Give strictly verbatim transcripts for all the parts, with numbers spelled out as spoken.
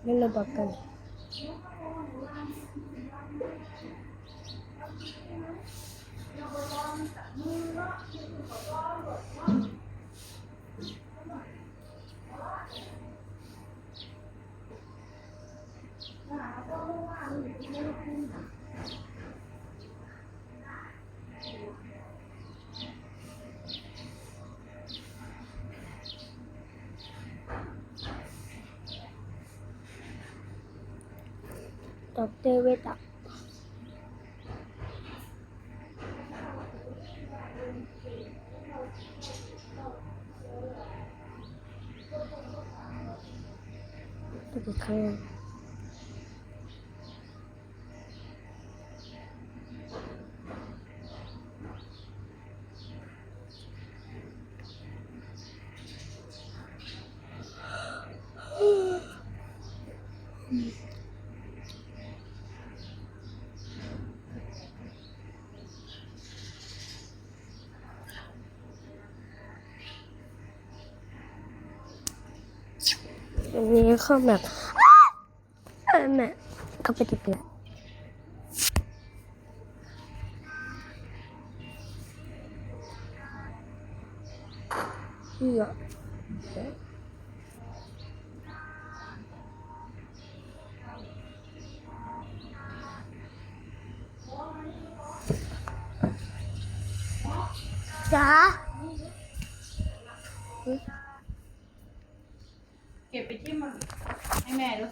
Ano ba ka? ดอกเตอร์เวทอะ ตัวเธอ อันนี้ก็แบบ เออแม่ เข้าไปติดเลย เพื่อ จ๋า เก็บไปทิ่มมันให้แม่ดู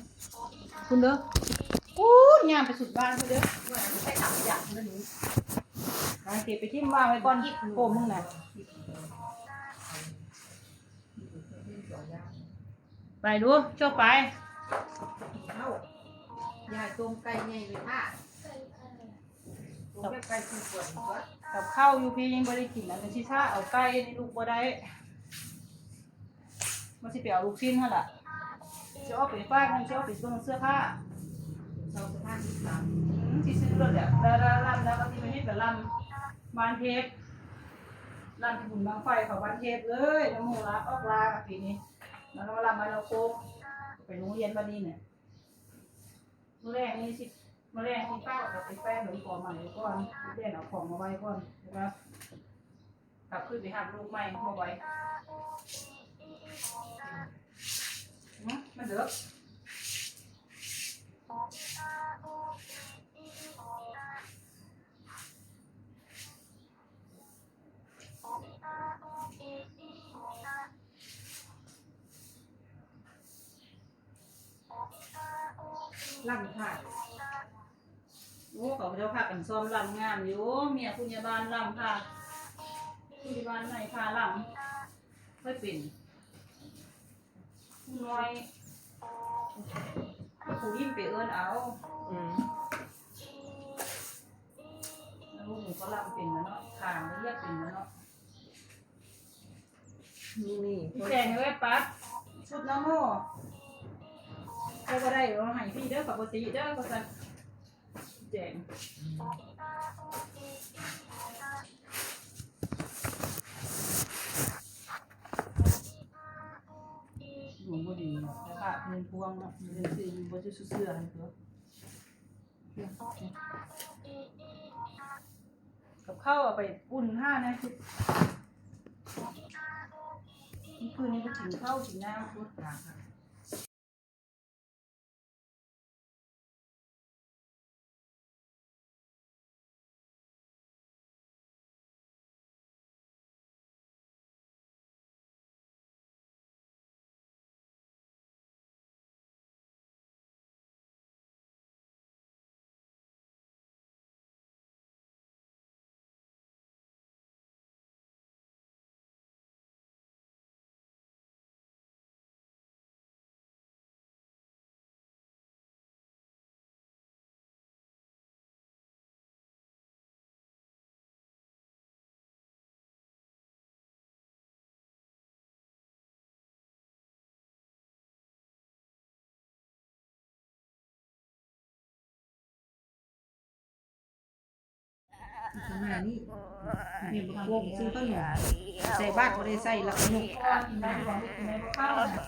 คุณเด้อ อู้ย ย่างไปสุดบ้านคุณเด้อ ว่าใช้ถังขยะคุณเด้อหนู ไปเก็บไปทิ่มวางไว้ก่อน โกมมึงน่ะ ไปดู โชคไป เอ้า ยายต้มไก่ใหญ่เลยค่ะ ต้มไก่กินก่อนดีกว่า กับข้าวอยู่พี่ยังบ่ได้กินนะ มันสิท่าเอาไก่นี่ลูกบ่ได้ มันสิไปเอาลูกชิ้นหั่นล่ะ สิเอาไปฝากมัน สิเอาไปเบิ่งเสื้อผ้า เซาสถานที่สาม อืม สิซื้อรถแหละ แล้ว แล้วลำแล้วก็สิไปเฮ็ดกับลำบ้านเทพ ลำที่บุญบั้งไฟเขาบ้านเทพเลย น้ำหมูลาออกลาปีนี้ แล้วก็มาลำบ้านเราโคก ไปโรงเรียนวันนี้เนี่ย มื้อแรกนี่สิ มื้อแรกสิฟ้าวกลับไปแป้งหลวงพ่อใหม่ก่อน เล่นเอาของมาไว้ก่อน แล้วก็กลับขึ้นไปหาลูกใหม่บ่ไหว หึ มันเด้อ ลำค่ะ โอ้ เขาเจ้าพากันซ้อมลำงามอยู่ เมียผู้ใหญ่บ้านลำค่ะ ผู้ใหญ่บ้านไหนพาลำ ค่อยเป็น ผู้น้อย ผู้หญิงไปเอิ้นเอา อืม แล้วหนูก็ลำเป็นแล้วเนาะ ขางเรียกเป็นแล้วเนาะ นี่นี่ พี่แจงไว้ปั๊บ ชุดน้ำหม้อ ก็บ่ได้เอาให้พี่เด้อ ปกติเด้อ ก็จะ แจง หลวงบ่ดีเนาะ แต่พระเพิ่นพวงเนาะ เพิ่นซื้ออยู่บ่ซื้อเสื้อให้ตัว กับข้าวเอาไปอุ่นท่านะ คือ นี่คืนนี้ไปกินข้าวกินน้ำ รถหาค่ะ ประมาณนี้ นี่บ่พวกซื้อขนม ใส่บาตรบ่ได้ใส่ละขนม ข้าวกินได้บ่ กินได้บ่ข้าวน่ะ